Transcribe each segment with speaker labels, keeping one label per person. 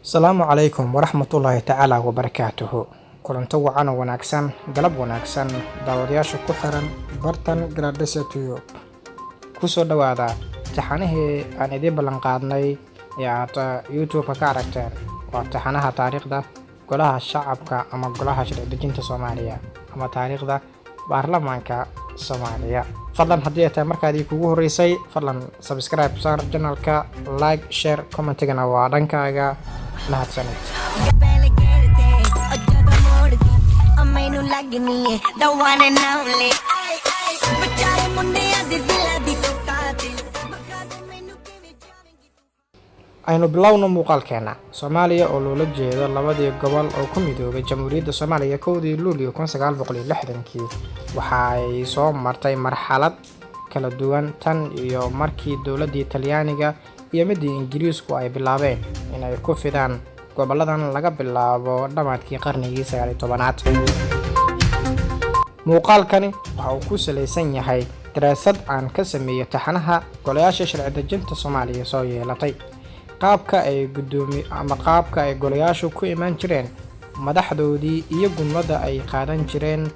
Speaker 1: Asalaamu calaykum waraxmatullaahi tacaala wabarakaatuhu. Kulanto wacan oo wanaagsan, galab wanaagsan, daawadayaasha ku xiran bartan Gradesa Tube. Kusoo dhowaada taxanihii aan idiin ballan qaadnay ee aad YouTube-ka ka aragteen. Waa taxanaha taariikhda golaha shacabka ama golaha sharci dejinta Soomaaliya ama taariikhda baarlamaanka Soomaaliya. Fadlan haddii ay tahay markaadii kugu horreysay, fadlan subscribe saar channelka, like, share, commentigana waa dhankaaga. Mahadsanid.
Speaker 2: ਪਹਿਲੇ ਗੇੜ ਤੇ ਉਹ ਜਦੋਂ ਮੋੜਦੀ ਉਹ ਮੈਨੂੰ ਲੱਗਨੀ ਏ the one and only. ਵਿਚਾਰੇ ਮੁੰਡਿਆਂ ਦੇ ਦਿਲਾਂ ਦੀ ਤੂੰ ਕਾਤਿਲ, ਬਖਾ ਦੇ ਮੈਨੂੰ ਕਿਵੇਂ ਜਾਵੇਂਗੀ।
Speaker 1: Aynu bilowno muuqaalkeena. Soomaaliya oo loola jeedo labadii gobol oo ku midoobay Jamhuuriyadda Soomaaliya 1-dii Luulyo 1960-kii, waxa ay soo martay marxalad kala duwan tan iyo markii dowladdii Talyaaniga iyo midii Ingiriisku ay bilaabeen inay ku fidaan goboladan laga bilaabo dhammaadkii qarnigii 19aad. Muuqaalkani waxa uu ku salaysan yahay daraasad aan ka sameeyey taxanaha golayaasha sharci dejinta Soomaaliya soo yeelatay, qaabka ay guddoomi ama qaabka ay golayaashu ku imaan jireen, madaxdoodii iyo gumlada ay qaadan jireen.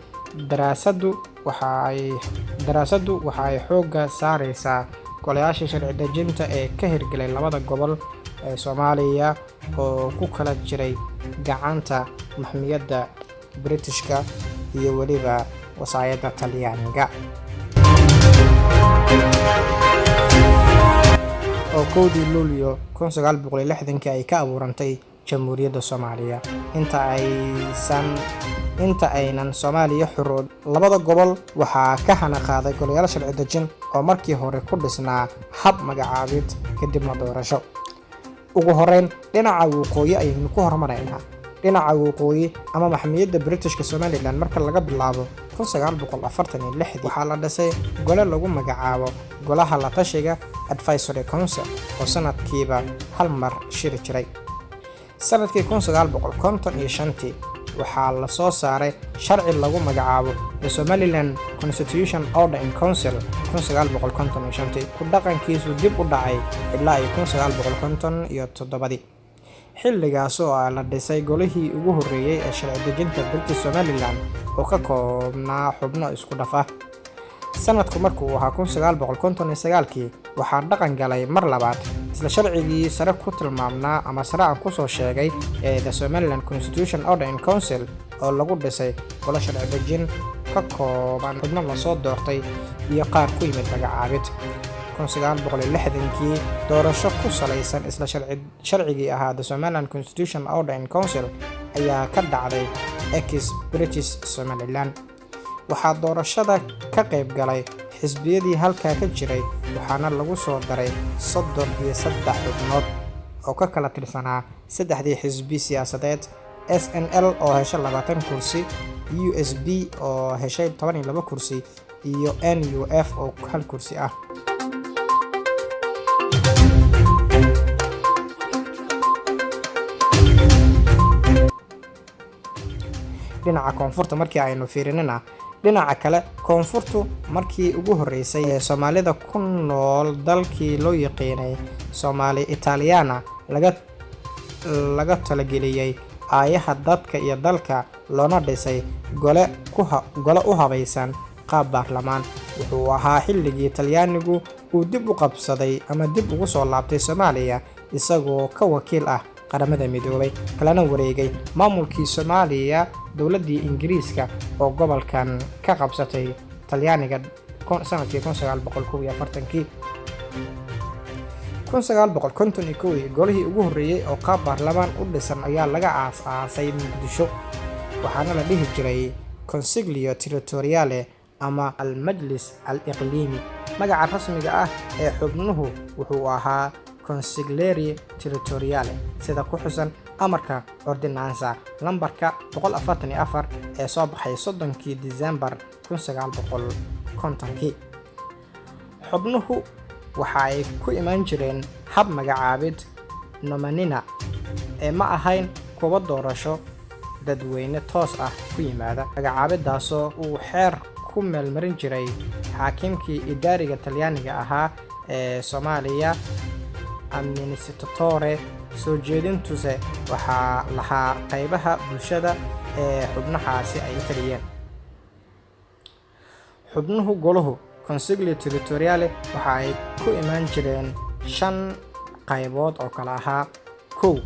Speaker 1: Daraasaddu waxa ay xoogga saareysaa golayaasha sharci dejinta ee ka hirgelay labada gobol ee Soomaaliya oo ku kala jiray gacanta maxmiyadda Britishka iyo weliba wasaayadda Talyaaniga, oo 1-dii Luulyo 1960-kii ay ka abuurantay Jamhuuriyadda Soomaaliya. Inta aynan Soomaaliya xoroobin, labada gobol waxaa ka hana qaaday golayaal sharci dejin oo markii hore ku dhisnaa hab magacaabid, kadibna doorasho. Ugu horeyn dhinaca waqooyi ayaynu ku horumaraynaa. Dhinaca waqooyi ama maxmiyadda Britishka Somaliland, marka laga bilaabo 1946 waxaa la dhisay gole lagu magacaabo Golaha La Tashiga, Advisory Council, oo sanadkiiba hal mar shiri jiray. Sanadkii 1955-tii waxaa la soo saaray sharci lagu magacaabo The Somaliland Constitution Order in Council 1955-tii, ku dhaqankiisu dib u dhacay ilaa iyo 1957-dii, xilligaas oo la dhisay golihii ugu horreeyay ee sharci dejinta British Somaliland oo ka koobnaa xubno isku dhaf ah. Sanadku markuu ahaa 1959-kii waxaa dhaqan galay mar labaad isla sharcigii sare ku tilmaamnaa ama sare aan kusoo sheegay ee The Somaliland Constitution Order in Council, oo lagu dhisay golo sharci dejin ka kooban xubno lasoo doortay iyo qaar ku yimid magacaabid. 1960-kii doorasho ku salaysan isla sharcigii ahaa The Somaliland Constitution Order in Council ayaa ka dhacday ex British Somaliland. Waxaa doorashada ka qayb galay xisbiyadii halkaa ka jiray, waxaana lagu soo daray 33 xubnood oo ka kala tirsanaa saddexdii xisbi siyaasadeed: SNL oo heshay 20 kursi, USP oo heshay 12 kursi iyo NUF oo hal kursi ah. Dhinaca koonfurta markii aynu fiirinina, dhinaca kale, koonfurtu markii ugu horreysay ee Soomaalida ku nool dalkii loo yaqiinay Soomaali Italiyana laga talageliyey aayaha dadka iyo dalka, loona dhisay gole u habaysan qaab baarlamaan, wuxuu ahaa xilligii Talyaanigu uu dib u qabsaday ama dib ugu soo laabtay Soomaaliya, isagoo ka wakiil ah Qaramada Midoobay, kalena wareegay maamulkii Soomaaliya dowladdii Ingiriiska oo gobolkan ka qabsatay Talyaaniga sanadkii 1941-kii. 1951-dii golihii ugu horreeyey oo qaab baarlamaan u dhisan ayaa laga aas-aasay Muqdisho, waxaana la dhihi jiray Consiglio Territoriale ama Al Majlis al Iqliimi. Magaca rasmiga ah ee xubnuhu wuxuu ahaa Consigliere Territoriale, sida ku xusan amarka ordinanza lambarka 144 ee soo baxay 30-kii Disembar 1950-kii. Xubnuhu waxa ay ku imaan jireen hab magacaabid, nomina, ee ma ahayn kuwo doorasho dadweyne toos ah ku yimaada. Magacaabidaasoo uu xeer ku meelmarin jiray xaakimkii idaariga Talyaaniga ahaa ee Soomaaliya, Amministratore Soo jeedintuse waxaa lahaa qaybaha bulshada ee xubnahaasi ay u taliyeen. Xubnuhu goluhu Consiglio Territoriale waxa ay ku imaan jireen shan qaybood oo kala ahaa: 1,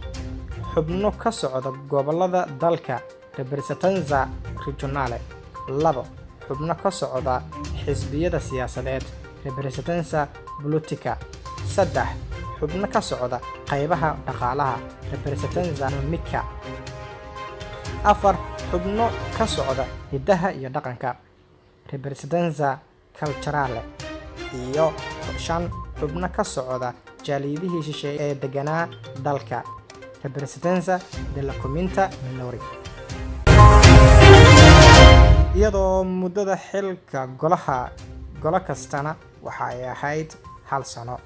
Speaker 1: xubno ka socda gobollada dalka, Rappresentanza Regionale; 2, xubno ka socda xisbiyada siyaasadeed, Rappresentanza Politica; 3, xubno ka socda qaybaha dhaqaalaha, Rappresentanza Economica; 4, xubno ka socda hiddaha iyo dhaqanka, Rappresentanza Culturale; iyo 5, xubno ka socda jaaliyadihii shisheeye ee deganaa dalka, Rappresentanza della Comunità Minori. Iyadoo muddada xilka golaha golo kastana waxa ay ahayd hal sano.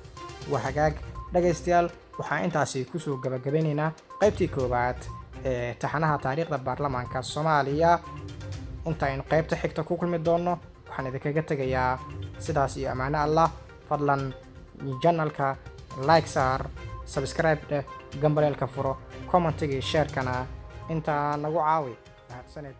Speaker 1: Waa hagaag, dhagaystayaal, waxaa intaasi kusoo gabagabeyneynaa qaybtii koowaad ee taxanaha taariikhda baarlamaanka Soomaaliya. Inta aynu qaybta xigta ku kulmi doono, waxaan idinkaga tegayaa sidaas iyo ammaano Allah. Fadlan channelka like saar, subscribe dheh, gambaleelka furo, commentiga iyo sharekana intaa nagu caawi. Mahadsaned.